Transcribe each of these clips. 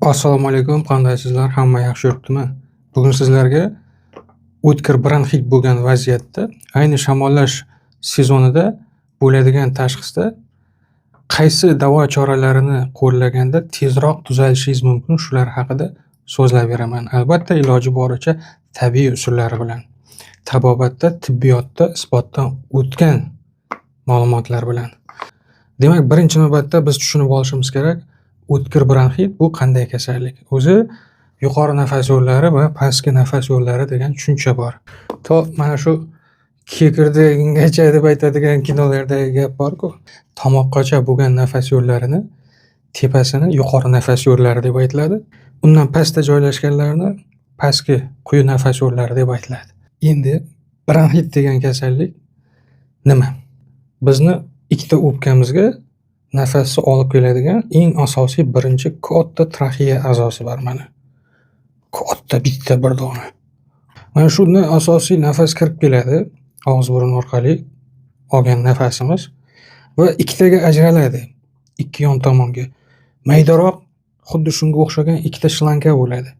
Assalomu alaykum, qandaysizlar? Hamma yaxshi yuribdimi? Bugun sizlarga o'tkir bronxit bo'lgan vaziyatda, ayni shamollash sezonida bo'ladigan tashxisda qaysi davo choralarini qo'llaganda tezroq tuzalishingiz mumkin, shular haqida so'zlab beraman. Albatta, iloji boricha tabiiy usullari bilan. Tabobatda, tibbiyotda isbotdan o'tgan ma'lumotlar bilan. Demak, birinchi navbatda biz tushunib olishimiz kerak, o'tkir bronxit bu qanday kasallik? O'zi yuqori nafas yo'llari va pastki nafas yo'llari degan tushuncha bor. To mana shu kekirdagingacha deb aytadigan kinolardagi gap bor-ku, tomoqqacha bo'lgan nafas yo'llarini tepasini yuqori nafas yo'llari deb aytiladi. Undan pastda joylashganlarini pastki quyi nafas yo'llari deb aytiladi. Endi bronxit degan kasallik nima? Bizni ikkita o'pkamizga nafasni olib keladigan eng asosiy birinchi katta traxeya a'zosi bor mana. Katta bitta bir dona. Mana shundan asosiy nafas kirib keladi og'iz burun orqali olgan nafasimiz va ikkitaga ajraladi, ikki yon tomonga. Maydaroq xuddi shunga o'xshagan ikkita shlanka bo'ladi.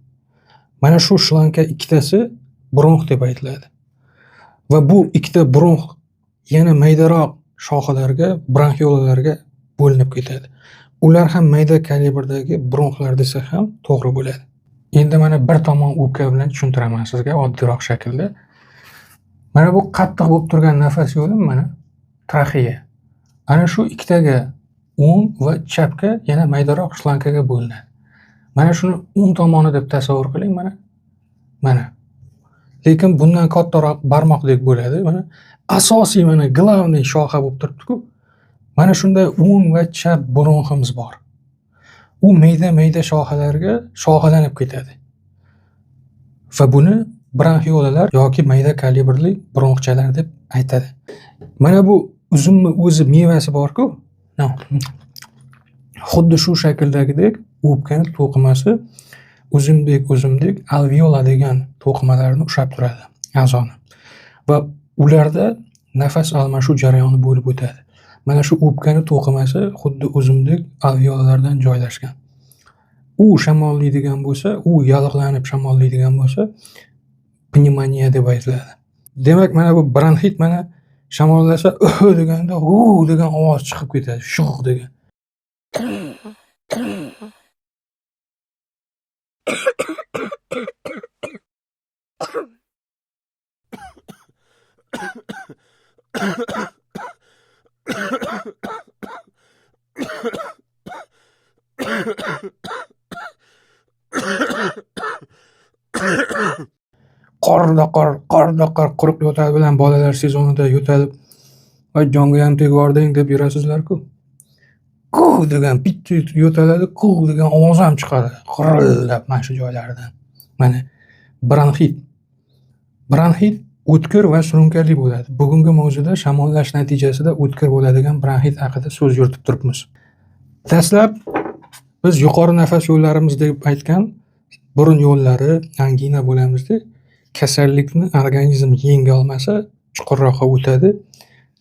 Mana shu shlanka ikkitasi bronx deb aytiladi. Va bu ikkita bronx yana maydaroq shoxalarga, bronxiolalarga bo'linib ketadi. Ular ham mayda kalibrdagi bronxlar desak ham to'g'ri bo'ladi. Endi mana bir tomon o'pka bilan tushuntiraman sizga oddiyroq shaklda. Mana bu qattiq bo'lib turgan nafas yo'li mana traxeya. Ana shu ikkitaga o'ng va chapga yana maydaroq shlankaga bo'linadi. Mana shuni o'ng tomoni deb tasavvur qiling mana. Mana. Lekin bundan kattaroq barmoqdek bo'ladi. Mana asosiy mana главный shoxa bo'lib turibdi-ku. Mana shunday o'ng va chap bronximiz bor. U mayda-mayda shoxalarga shoxalanib ketadi. Va buni bronxiolalar yoki mayda kalibrli bronxchalar deb aytadi. Mana bu uzumni o'zi mevasi bor-ku. Xuddi shu shakldagidek o'pkani to'qimasi uzumdek alveola degan to'qimalarni ushlab turadi a'zoni. Va ularda nafas almashuv jarayoni bo'lib o'tadi. Mana shu o'pkani to'qimasi xuddi uzumdek alveolalardan joylashgan. U shamollaydigan bo'lsa, u yallig'lanib shamollaydigan bo'lsa, pnevmoniya deb aytiladi. Demak, mana bu bronxit mana shamollasa deganda "hu" degan ovoz chiqib ketadi, shug'u degan. Qorda qor, qorda qor quruq yo'tal bilan bolalar sezonida yo'talib, "Voy jonga ham tegvording" deb yurasizlar-ku. "Quv" degan bitta yo'taladi, "quv" degan ovoz ham chiqadi. G'irillab mana shu joylaridan. Mana bronxit. Bronxit o'tkir va surunkali bo'ladi. Bugungi mavzuda shamollash natijasida o'tkir bo'ladigan bronxit haqida so'z yuritib turibmiz. Dastlab biz yuqori nafas yo'llarimiz deb aytgan burun yo'llari, angina bo'lamizda, kasallikni organizm yenga olmasa chuqurroqqa o'tadi.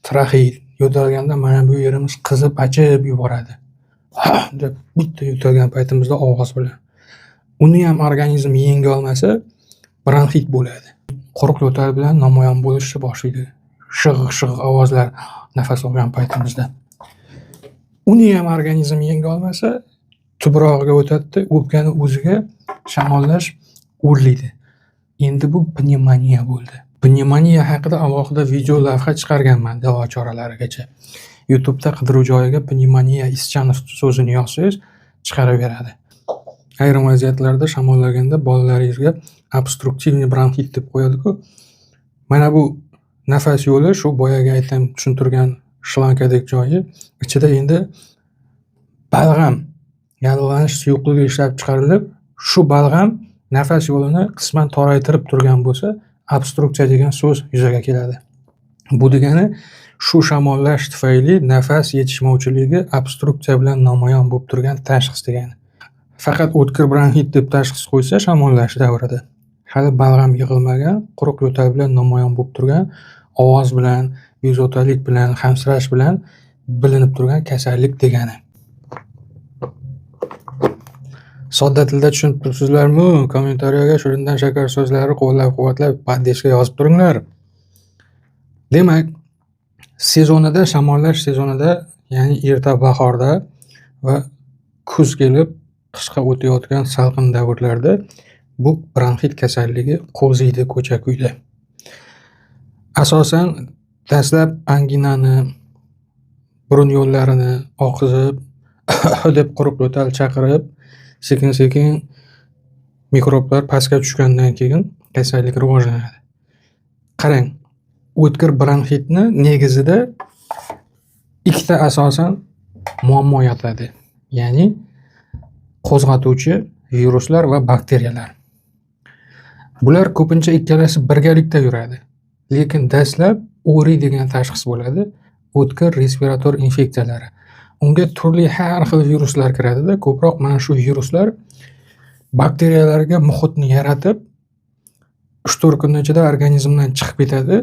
Traxeit yo'talganda mana bu yerimiz qizib achib yuboradi. Ha deb bitta yo'talgan paytimizda ovoz bilan. Uni ham organizm yenga olmasa bronxit bo'ladi. Quruq yo'tal bilan namoyon bo'lishni boshlaydi. Shig'ig' ovozlar nafas olgan paytimizda. Uni ham organizm yenga olmasa tuprog'iga o'tadi, o'pkani o'ziga shamollash o'rlaydi. Endi bu pnevmoniya bo'ldi. Pnevmoniya haqida alohida video lavha chiqarganman davo choralarigacha. YouTube'da qidiruv joyiga pnevmoniya Ischanov so'zini yozsangiz chiqarib beradi. Ayrim vaziyatlarda shamollaganda bolalaringizga obstruktivniy bronxit deb qo'yadi-ku. Mana bu nafas yo'li shu boyagi aytgan tushuntirgan shlankadek joyi ichida endi balg'am, yallig'lanish suyuqligi ishlab chiqarilib, shu balg'am nafas yo'lini qisman toraytirib turgan bo'lsa, obstruksiya degan so'z yuzaga keladi. Bu degani shu shamollash tufayli nafas yetishmovchiligi obstruksiya bilan namoyon bo'lib turgan tashxis degani. Faqat o'tkir bronxit deb tashxis qo'ysa shamollash davrida hali balg'am yig'ilmagan, quruq yo'tal bilan namoyon bo'lib turgan, ovoz bilan, bezovtalik bilan, hansirash bilan bilinib turgan kasallik degani. Sodda tilda tushunib turibsizlarmi? Kommentariyaga shirindan shakar so'zlari qo'llab-quvvatlab поддержка yozib turinglar. Demak, sezonida, shamollash sezonida, ya'ni erta bahorda va kuz kelib qishga o'tayotgan salqin davrlarda bu bronxit kasalligi qo'ziydi ko'cha-ko'yda. Asosan dastlab anginani, burun yo'llarini oqizib, deb quruq yo'tal chaqirib, sekin-sekin mikroblar pastga tushgandan keyin kasallik rivojlanadi. Qarang, o'tkir bronxitni negizida ikkita asosan muammo yotadi. Ya'ni qo'zg'atuvchi viruslar va bakteriyalar. Bular ko'pincha ikkalasi birgalikda yuradi. Lekin dastlab ORI degan tashxis bo'ladi. O'tkir respirator infeksiyalari. Unga turli har xil viruslar kiradida, ko'proq mana shu viruslar bakteriyalarga muhitni yaratib, 3-4 kun ichida organizmdan chiqib ketadi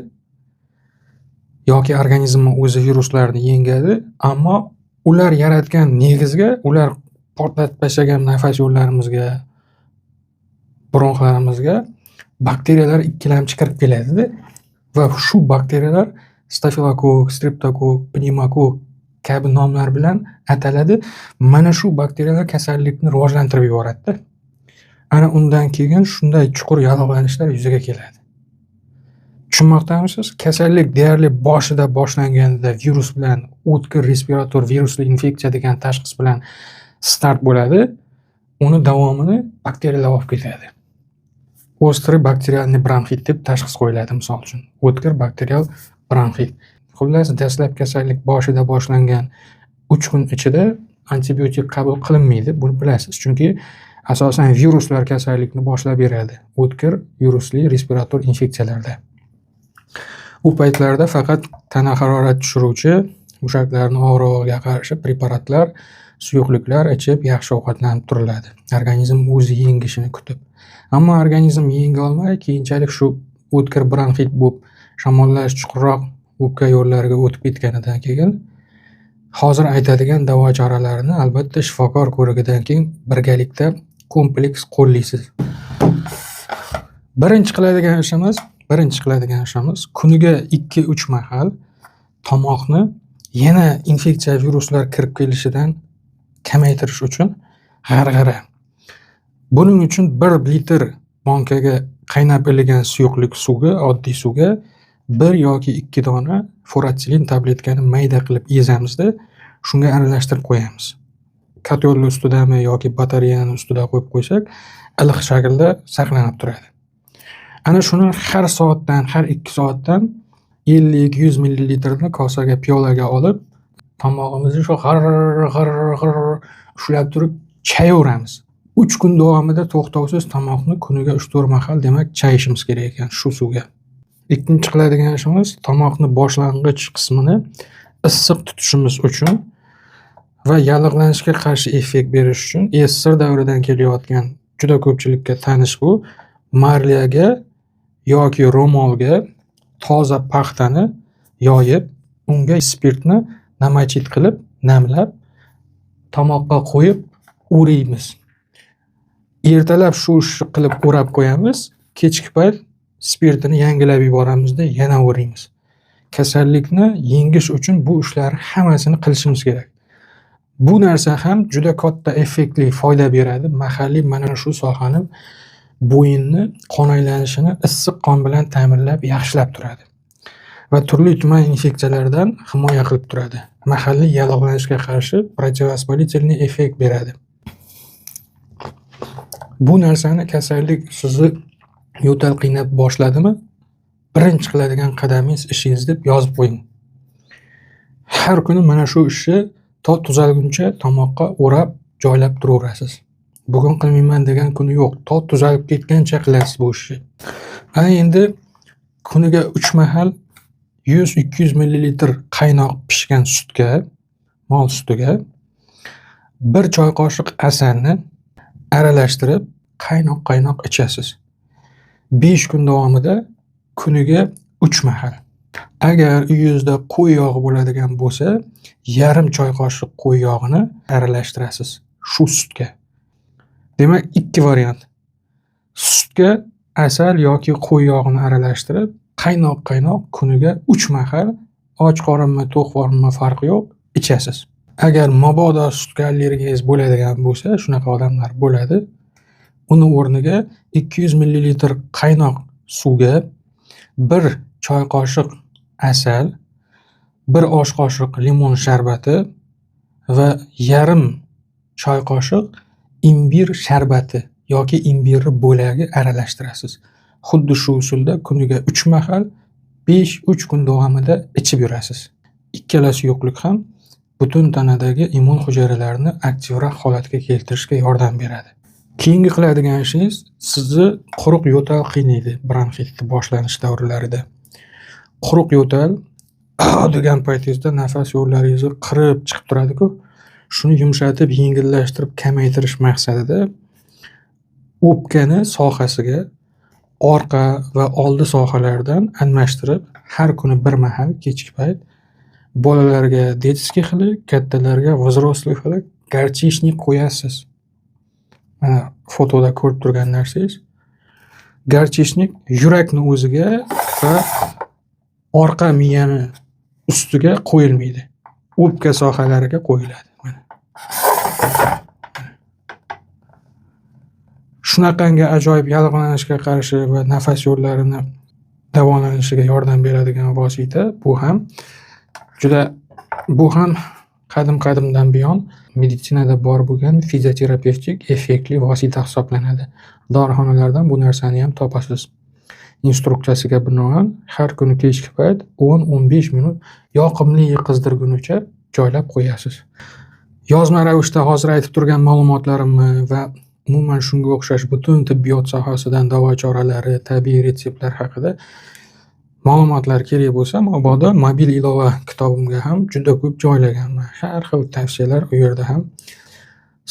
yoki organizmni o'zi viruslarni yengadi, ammo ular yaratgan negizga, ular portlatib tashlagan nafas yo'llarimizga, bronxlarimizga bakteriyalar ikkilamchi kirib keladida va shu bakteriyalar stafilokokk, streptokokk, pnevmokokk kabi nomlar bilan ataladi. Mana shu bakteriyalar kasallikni rivojlantirib yuboradida. Ana undan keyin shunday chuqur yallig'lanishlar yuzaga keladi. Tushunmoqdamisiz? Kasallik deyarli boshida boshlanganida virus bilan o'tkir respirator virusli infeksiya degan tashxis bilan start bo'ladi. Uni davomini bakteriyalar olib ketadi. Острый бактериальный bronxit deb tashxis qo'yiladi misol uchun. O'tkir bakterial bronxit. Xullas, dastlab kasallik boshida boshlangan 3 kun ichida antibiotik qabul qilinmaydi. Buni bilasiz. Chunki asosan viruslar kasallikni boshlab beradi. O'tkir virusli respirator infeksiyalarda. U paytlarda faqat tana harorat tushiruvchi, mushaklarni og'rig'iga qarshi preparatlar, suyuqliklar ichib yaxshi ovqatlanib turiladi. Organizm o'zi yengishini kutib. Ammo organizm yenga olmay, keyinchalik shu o'tkir bronxit bo'lib, shamollash chuqurroq o'pka yo'llariga o'tib ketganidan keyin hozir aytadigan davo choralarini albatta shifokor ko'rigidan keyin birgalikda kompleks qo'llaysiz. Birinchi qiladigan ishimiz kuniga 2-3 mahal tomoqni yana infeksiya viruslar kirib kelishidan kamaytirish uchun g'arg'ara. Buning uchun 1 litr bankaga qaynab iligan suyuqlik suvga, oddiy suvga 1 yoki 2 dona furatsilin tabletkani mayda qilib ezamizda, shunga aralashtirib qo'yamiz. Kotelni ustidami yoki batareyani ustida qo'yib qo'ysak, iliq shaklda saqlanib turadi. Ana shuni har soatdan, har 2 soatdan 50-100 millilitrni kosaga, piyolaga olib, tomog'imizni shu g'ir g'ir g'ir ushlab turib chayaveramiz. 3 kun davomida to'xtovsiz tomoqni kuniga 3-4 mahal demak chayishimiz kerak ekan shu suvga. Ikkinchi qiladigan ishimiz tomoqni boshlang'ich qismini issiq tutishimiz uchun va yallig'lanishga qarshi effekt berish uchun SSSR davridan kelayotgan juda ko'pchilikka tanish bu marlyaga yoki ro'molga toza paxtani yoyib, unga spirtni намочить qilib, namlab tomoqqa qo'yib o'raymiz. Ertalab shu ishni qilib o'rab qo'yamiz, kechki payt spirtini yangilab yuboramizda yana o'raymiz. Kasallikni yengish uchun bu ishlarni hammasini qilishimiz kerak. Bu narsa ham juda katta effektli foyda beradi. Mahalliy mana shu sohani bo'yinni qon aylanishini issiq qon bilan ta'minlab, yaxshilab turadi va turli tuman infeksiyalardan himoya qilib turadi. Mahalliy yallig'lanishga qarshi противовоспалительный effekt beradi. Bu narsani kasallik sizni yo'tal qiynab boshladimi, birinchi qiladigan qadamingiz ishingiz deb yozib qo'ying. Har kuni mana shu ishni to tuzalguncha tomoqqa o'rab, joylab turaverasiz. Bugun qilmayman degan kuni yo'q. To tuzalib ketgancha qilasiz bu ishni. Ana endi kuniga 3 mahal 100-200 millilitr qaynoq pishgan sutga, mol sutiga 1 choy qoshiq asalni aralashtirib, qaynoq-qaynoq ichasiz. 5 kun davomida kuniga 3 mahal. Agar uyingizda qo'y yog'i bo'ladigan bo'lsa, yarim choy qoshiq qo'y yog'ini aralashtirasiz shu sutga. Demak, ikki variant. Sutga asal yoki qo'y yog'ini aralashtirib, qaynoq-qaynoq kuniga 3 mahal och qorinmi, to'q qorinmi farqi yo'q, ichasiz. Agar mabodo sutga allergiyangiz bo'ladigan bo'lsa, shunaqa odamlar bo'ladi. Uni o'rniga 200 millilitr qaynoq suvga 1 choy qoshiq asal, 1 osh qoshiq limon sharbati va yarim choy qoshiq imbir sharbati yoki imbirni bo'lagi aralashtirasiz. Xuddi shu usulda kuniga 3 mahal 5-3 kun davomida ichib yurasiz. Ikkalasi yo'qlik ham butun tanadagi immun hujayralarini aktivroq holatga keltirishga yordam beradi. Keyingi qiladigan ishingiz, sizni quruq yo'tal qiynaydi bronxitni boshlanish davrlarida. Quruq yo'tal degan paytingizda nafas yo'llaringizni qirib chiqib turadi-ku. Shuni yumshatib, yengillashtirib, kamaytirish maqsadida o'pkani sohasiga orqa va oldi sohalardan almashtirib, har kuni bir mahal kechki payt bolalarga детский xili, kattalarga взрослый xili горчичник qo'yasiz. Mana fotoda ko'rib turgan narsangiz. Горчичник yurakni o'ziga va orqa miyani ustiga qo'yilmaydi. O'pka sohalariga qo'yiladi. Mana. Shunaqangi ajoyib yallig'lanishga qarshi va nafas yo'llarini davolanishiga yordam beradigan vosita bu ham juda, bu ham qadim-qadimdan buyon meditsinada bor bo'lgan fizioterapevtik effektli vosita hisoblanadi. Dorixonalardan bu narsani ham topasiz. Instruksiyasiga binoan har kuni kechki payt 10-15 minut yoqimli qizdirgunicha joylab qo'yasiz. Yozma ravishda hozir aytib turgan ma'lumotlarimni va umuman shunga o'xshash butun tibbiyot sohasidan davo choralari, tabiiy retseptlar haqida ma'lumotlar kerak bo'lsa, mabodo mobil ilova kitobimga ham juda ko'p joylaganman. Har xil tavsiyalar u yerda ham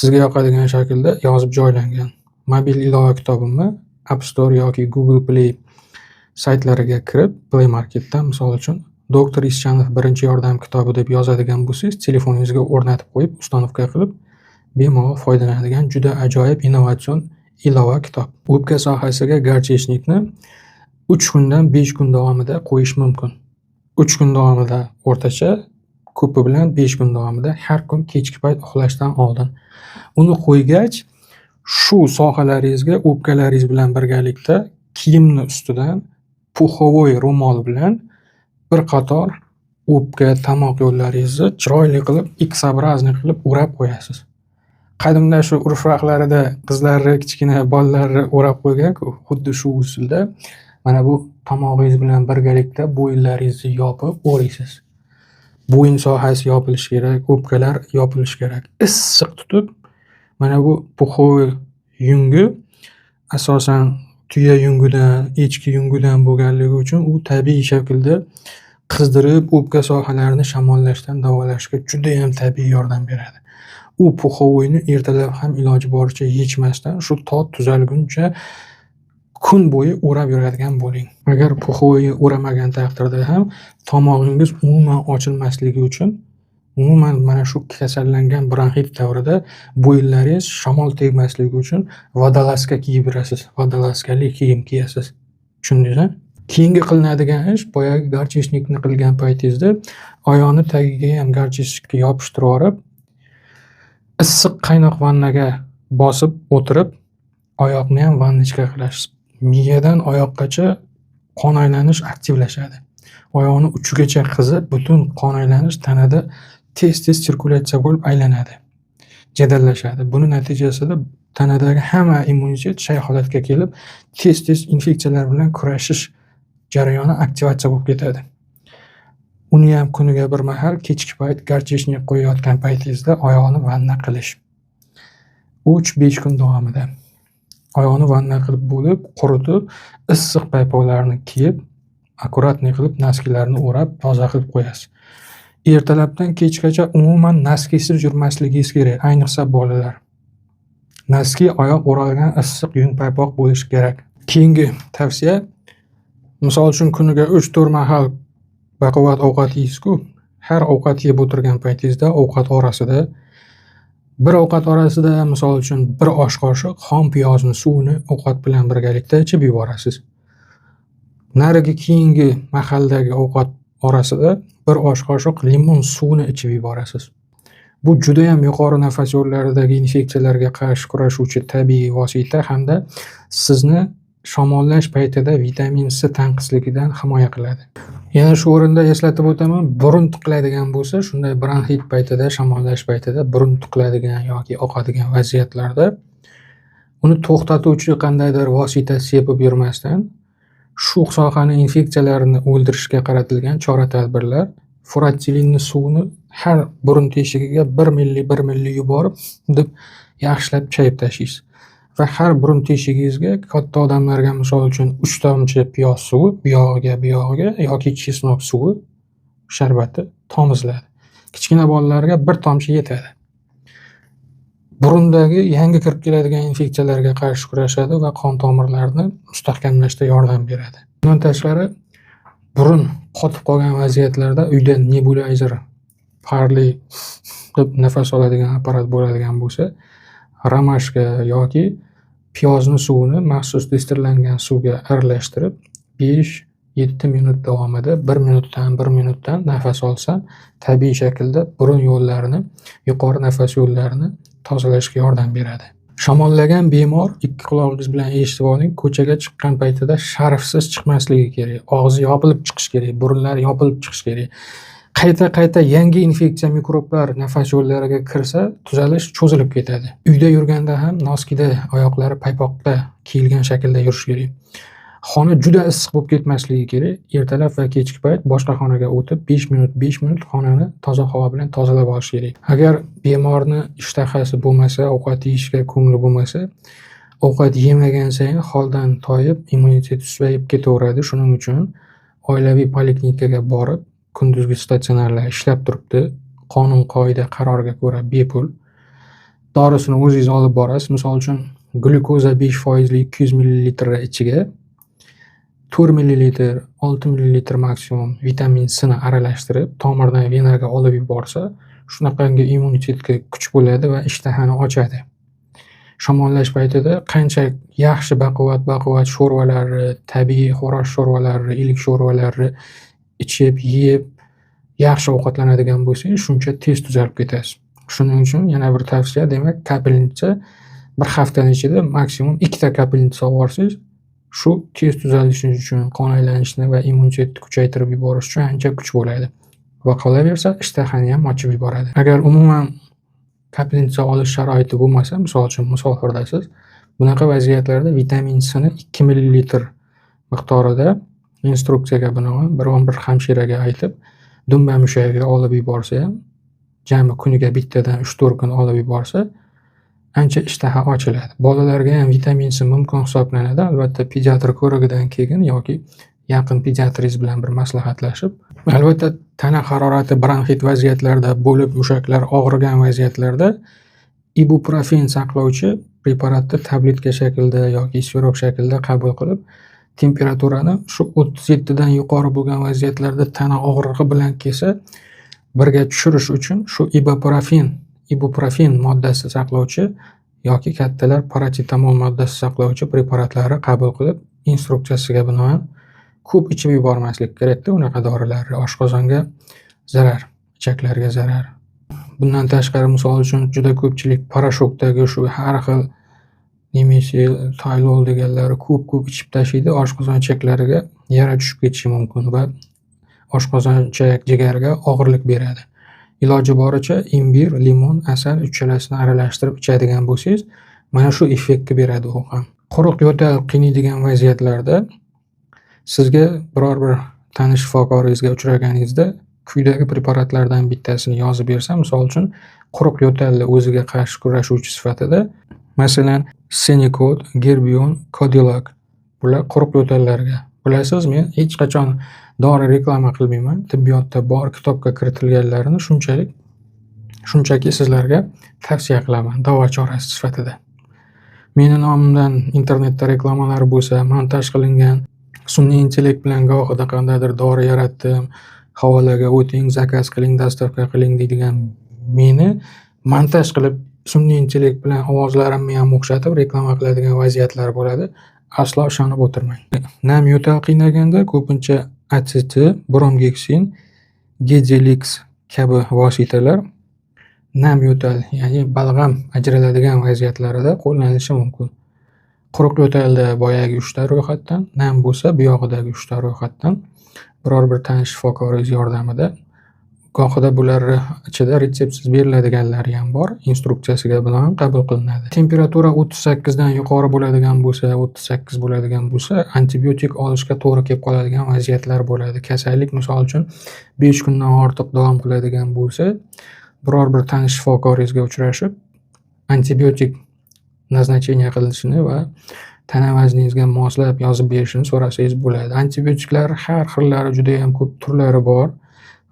sizga yoqadigan shaklda yozib joylangan. Mobil ilova kitobimni App Store yoki Google Play saytlariga kirib, Play Marketdan misol uchun Doktor Ischanov birinchi yordam kitobi deb yozadigan bo'lsangiz, telefoningizga o'rnatib qo'yib, установка qilib, bemalol foydalanadigan juda ajoyib innovatsion ilova kitob. O'pka sohasiga горчичник ni 3 kundan 5 kun davomida qo'yish mumkin. 3 kun davomida o'rtacha, ko'pi bilan 5 kun davomida har kun kechki payt uxlashdan oldin. Uni qo'ygach, shu sohalaringizga o'pkalaringiz bilan birgalikda kiyimni ustidan puxovoy ro'mol bilan bir qator o'pka, tomoq yo'llaringizni chiroyli qilib, X-образный qilib o'rab qo'yasiz. Qadimda shu urf vaqtlarida qizlarni, kichkina bolalarni o'rab qo'ygan-ku, xuddi shu usulda mana bu tomog'ingiz bilan birgalikda bo'yinlaringizni yopib o'raysiz. Bo'yin sohasi yopilishi kerak, o'pkalar yopilishi kerak. Issiq tutib, mana bu puxovoy yungi asosan tuya yungidan, echki yungidan bo'lganligi uchun u tabiiy shaklda qizdirib, o'pka sohalarini shamollashdan davolashga judayam tabiiy yordam beradi. U puxovoyni ertalab ham iloji boricha yechmasdan shu to tuzalguncha kun bo'yi o'rab yuradigan bo'ling. Agar puxovoyni o'ramagan taqdirda ham tomog'ingiz umuman ochilmasligi uchun, umuman mana shu kasallangan bronxit davrida bo'yinlaringiz shamol tegmasligi uchun vodolazka kiyib yurasiz. Vodolazkali kiyim kiyasiz. Tushundingiz-a? Keyingi qilinadigan ish, boyagi горчичник ni qilgan paytingizda oyoqni tagiga ham горчичник ni yopishtirib yuborib, issiq qaynoq vannaga bosib o'tirib, oyoqni ham vannichka qilasiz. Miyadan oyoqqacha qon aylanish aktivlashadi. Oyoqni uchigacha qizib, butun qon aylanish tanada tez-tez sirkulyatsiya bo'lib aylanadi, jadallashadi. Buni natijasida tanadagi hamma immunitet shay holatga kelib, tez-tez infeksiyalar bilan kurashish jarayoni aktivatsiya bo'lib ketadi. Uni ham kuniga bir mahal kechki payt горчичник qo'yayotgan paytingizda oyoqni vanna qilish. 3-5 kun davomida oyoqni vanna qilib bo'lib, quritib, issiq paypoqlarni kiyib, akkuratniy qilib naskilarni o'rab, toza qilib qo'yasiz. Ertalabdan kechgacha umuman naskisiz yurmasligingiz kerak, ayniqsa bolalar. Naski oyoq o'ralgan issiq yung paypoq bo'lishi kerak. Keyingi tavsiya, misol uchun kuniga 3-4 mahal baquvvat ovqat yeysiz-ku, har ovqat yeb o'tirgan paytingizda ovqat orasida Bir ovqat orasida, misol uchun, bir osh qoshiq xom piyozni suvini ovqat bilan birgalikda ichib yuborasiz. Narigi keyingi mahaldagi ovqat orasida bir osh qoshiq limon suvini ichib yuborasiz. Bu judayam yuqori nafas yo'llaridagi infeksiyalarga qarshi kurashuvchi tabiiy vosita hamda sizni shamollash paytida vitamin C tanqisligidan himoya qiladi. Yana shu o'rinda eslatib o'taman, burun tiqiladigan bo'lsa, shunday bronxit paytida, shamollash paytida burun tiqiladigan yoki oqadigan vaziyatlarda uni to'xtatuvchi qandaydir vosita sepib yurmasdan, shu sohani infeksiyalarini o'ldirishga qaratilgan chora-tadbirlar furatselinni suvini har burun teshigiga 1 milli 1 milli yuborib deb yaxshilab chayib tashlaysiz. Va har burun teshigingizga katta odamlarga, misol uchun, 3 tomchi piyoz suvi buyog'iga, buyog'iga yoki чеснок suvi sharbati tomiziladi. Kichkina bolalarga 1 tomchi yetadi. Burundagi yangi kirib keladigan infeksiyalarga qarshi kurashadi va qon tomirlarini mustahkamlashda yordam beradi. Bundan tashqari, burun qotib qolgan vaziyatlarda uyda nebulizer parli deb nafas oladigan apparat bo'ladigan bo'lsa, romashka yoki piyozni suvini maxsus destillangan suvga aralashtirib 5-7 minut davomida 1 minutdan 1 minutdan nafas olsa, tabiiy shaklda burun yo'llarini, yuqori nafas yo'llarini tozalashga yordam beradi. Shamollagan bemor, ikki qulog'ingiz bilan eshitib oling, ko'chaga chiqqan paytida sharfsiz chiqmasligi kerak. Og'zi yopilib chiqishi kerak, burunlari yopilib chiqishi kerak. Qayta-qayta yangi infeksiya, mikroblar nafas yo'llariga kirsa, tuzalish cho'zilib ketadi. Uyda yurganda ham носки da, oyoqlari paypoqda kiyilgan shaklda yurish kerak. Xona juda issiq bo'lib ketmasligi kerak. Ertalab va kechki payt boshqa xonaga o'tib 5 minut 5 minut xonani toza havo bilan tozalab olish kerak. Agar bemorni ishtahasi bo'lmasa, ovqat yeyishga ko'ngli bo'lmasa, ovqat yemagan sayin holdan toyib, immunitet susayib ketaveradi. Shuning uchun oilaviy poliklinikaga borib, kunduzgi statsionarlar ishlab turibdi. Qonun, qoida, qarorga ko'ra bepul. Dorisini o'zingiz olib borasiz. Misol uchun, glyukoza 5 foizli 200 millilitr ichiga 4 millilitr, 6 millilitr maksimum vitamin C ni aralashtirib, tomirdan venaga olib yuborsa, shunaqangi immunitetga kuch bo'ladi va ishtahani ochadi. Shamollash paytida qancha yaxshi baquvvat baquvvat sho'rvalarni, tabiiy xo'roz sho'rvalari, ilik sho'rvalari ichib, yeb, yaxshi ovqatlanadigan bo'lsangiz, shuncha tez tuzalib ketasiz. Shuning uchun yana bir tavsiya, demak, капельница bir haftani ichida maksimum ikkita капельница olib yuborsangiz, shu tez tuzalishingiz uchun, qon aylanishini va immunitetni kuchaytirib yuborish uchun ancha kuch bo'ladi. Va qolaversa, ishtahani ham ochib yuboradi. Agar umuman капельница olish sharoiti bo'lmasa, misol uchun, musofirdasiz, bunaqa vaziyatlarda vitamin C ni 2 millilitr miqdorida instruksiyaga binoan biron bir hamshiraga aytib, dumba mushagiga olib yuborsa ham, jami kuniga bittadan 3-4 kun olib yuborsa, ancha ishtaha ochiladi. Bolalarga ham vitamin C mumkin hisoblanadi. Albatta, pediatr ko'rigidan keyin yoki yaqin pediatringiz bilan bir maslahatlashib, albatta, tana harorati bronxit vaziyatlarida bo'lib, mushaklar og'rigan vaziyatlarda ibuprofen saqlovchi preparatni tabletka shaklida yoki sirop shaklida qabul qilib, temperaturani shu 37 dan yuqori bo'lgan vaziyatlarda tana og'rig'i bilan kelsa, birga tushirish uchun shu ibuprofen moddasi saqlovchi yoki kattalar parasetamol moddasi saqlovchi preparatlarni qabul qilib, instruksiyasiga binoan ko'p ichib yubormaslik kerakda unaqa dorilarni. Oshqozonga zarar, ichaklarga zarar. Bundan tashqari, misol uchun, juda ko'pchilik порошок dagi shu har xil Nimesil, Tylol deganlari ko'p-ko'p ichib tashlaydi, oshqozon ichaklariga yara tushib ketishi mumkin va oshqozon, ichak, jigarga og'irlik beradi. Iloji boricha imbir, limon, asal uchalasini aralashtirib ichadigan bo'lsangiz, mana shu effektni beradi u ham. Quruq yo'tal qiynaydigan vaziyatlarda sizga biror bir tanish shifokoringizga uchraganingizda quyidagi preparatlardan bittasini yozib bersa, misol uchun, quruq yo'talni o'ziga qarshi kurashuvchi sifatida, masalan, Senikod, Gerbion, Kodilak, bular quruq yo'tallarga. Bilasiz, men hech qachon dori reklama qilmayman. Tibbiyotda bor, kitobga kiritilganlarini shunchalik shunchaki sizlarga tavsiya qilaman davo chorasi sifatida. Meni nomimdan internetda reklamalar bo'lsa, montaj qilingan, sun'iy intellekt bilan gohida qandaydir dori yaratdim, havolaga o'ting, заказ qiling, доставка qiling deydigan meni montaj qilib Sun'iy intellekt bilan ovozlarimni ham o'xshatib reklama qiladigan vaziyatlar bo'ladi. Aslo ishonib o'tirmang. Nam yo'tal qiynaganda ko'pincha ACT, bromgeksin, Gedelix kabi vositalar nam yo'tal, ya'ni balg'am ajraladigan vaziyatlarida qo'llanilishi mumkin. Quruq yo'talda boyagi uchta ro'yxatdan, nam bo'lsa buyog'idagi uchta ro'yxatdan biror bir tanish shifokoringiz yordamida gohida bularni ichida retseptsiz beriladiganlari ham bor, instruksiyasiga binoan qabul qilinadi. Temperatura 38 dan yuqori bo'ladigan bo'lsa, 38 bo'ladigan bo'lsa, antibiotik olishga to'g'ri kelib qoladigan vaziyatlar bo'ladi. Kasallik misol uchun 5 kundan ortiq davom qiladigan bo'lsa, biror bir tanish shifokoringizga uchrashib, antibiotik назначение qilishini va tana vazningizga moslab yozib berishini so'rasangiz bo'ladi. Antibiotiklar har xillari judayam ko'p turlari bor.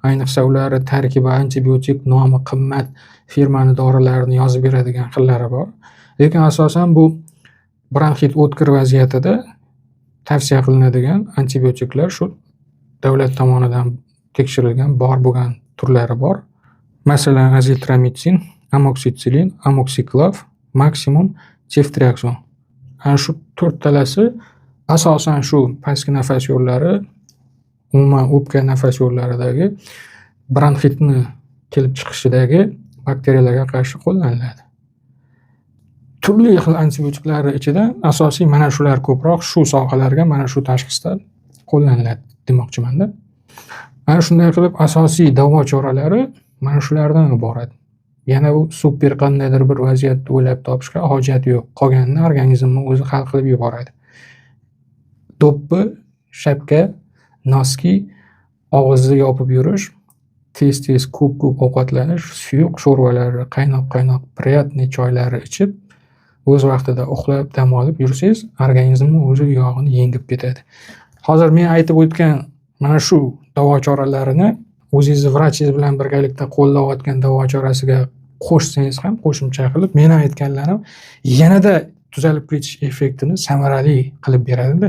Ayniqsa ularni tarkibi antibiotik nomi qimmat firmani dorilarini yozib beradigan xillari bor. Lekin asosan bu bronxit o'tkir vaziyatida tavsiya qilinadigan antibiotiklar shu davlat tomonidan tekshirilgan bor bo'lgan turlari bor. Masalan, azitromitsin, amoksitsilin, amoksiklav, maksimum seftriakson. Ana shu to'rttalasi asosan shu pastki nafas yo'llari, umuman o'pka nafas yo'llaridagi bronxitni kelib chiqishidagi bakteriyalarga qarshi qo'llaniladi. Turli xil antibiotiklar ichida asosiy mana shular ko'proq shu sohalarga, mana shu tashxisda qo'llaniladi demoqchimanda. Mana shunday qilib asosiy davo choralari mana shulardan iborat. Yana bu super qandaydir bir vaziyatni o'ylab topishga hojat yo'q. Qolganini organizmni o'zi hal qilib yuboradi. Do'ppi, shapka, noski, og'izni yopib yurish, tez-tez ko'p-ko'p ovqatlanish, suyuq sho'rvalarni, qaynoq-qaynoq приятный choylarni ichib, o'z vaqtida uxlab, dam olib yursangiz, organizmni o'zi u yog'ini yengib ketadi. Hozir men aytib o'tgan mana shu davo choralarini o'zingizni vrachingiz bilan birgalikda qo'llayotgan davo chorasiga qo'shsangiz ham qo'shimcha qilib meni aytganlarim yanada tuzalib ketish effektini samarali qilib beradida.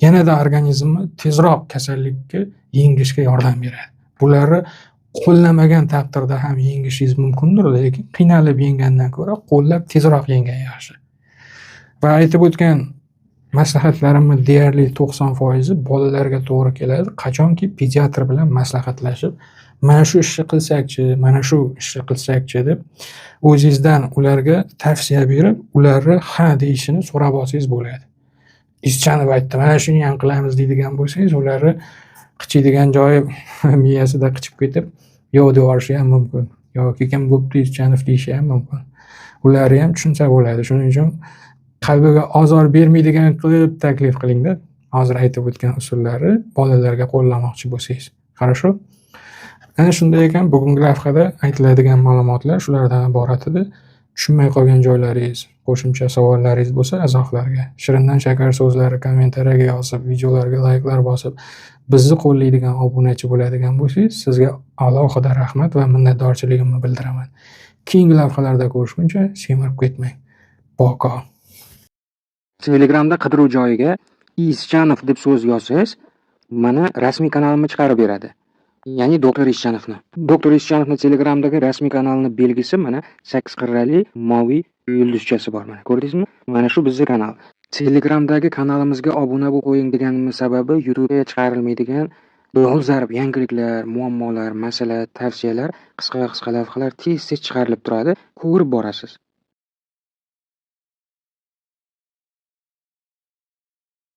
Yanada organizmni tezroq kasallikka yengishga yordam beradi. Bularni qo'llamagan taqdirda ham yengishingiz mumkindir, lekin qiynalib yenggandan ko'ra qo'llab tezroq yengan yaxshi. Va aytib o'tgan maslahatlarimni deyarli 90% bolalarga to'g'ri keladi. Qachonki pediatr bilan maslahatlashib, mana shu ishni qilsakchi, mana shu ishni qilsakchi deb o'zingizdan ularga tavsiya berib, ularni ha deyishini so'rab olsangiz bo'ladi. Izchanov aytdi, mana shuni ham qilamiz deydigan bo'lsangiz, ularni qichiydigan joyi miyasida qichib ketib, yo'q deb yuborishi ham mumkin. Yoki kim bo'pti Izchanov deyishi ham mumkin. Ularni ham tushunsa bo'ladi. Shuning uchun qalbiga ozor bermaydigan qilib taklif qilingda. Hozir aytib o'tgan usullarni bolalarga qo'llamoqchi bo'lsangiz. Хорошо? Ana shunday ekan, bugungi lavhada aytiladigan ma'lumotlar shulardan iborat edi. Tushunmay qolgan joylaringiz, qo'shimcha savollaringiz bo'lsa izohlarga, shirindan shakar so'zlari kommentariyaga yozib, videolarga layklar bosib, bizni qo'llaydigan obunachi bo'ladigan bo'lsangiz, sizga alohida rahmat va minnatdorchiligimni bildiraman. Keyingi lavhalarda ko'rishguncha semirib ketmang. Пока. Telegramda qidiruv joyiga Izchanov deb so'z yozsangiz, mana rasmiy kanalimni chiqarib beradi. Ya'ni doktor Izchanovni. Doktor Izchanovni Telegramdagi rasmiy kanalini belgisi mana sakkiz qirrali moviy yulduzchasi bor mana. Ko'rdingizmi? Mana shu bizni kanal. Telegramdagi kanalimizga obuna bo'lib qo'ying deganimiz sababi YouTube'ga chiqarilmaydigan dolzarb yangiliklar, muammolar, masala, tavsiyalar, qisqa-qisqa lavhalar tez-tez chiqarilib turadi. Ko'rib borasiz.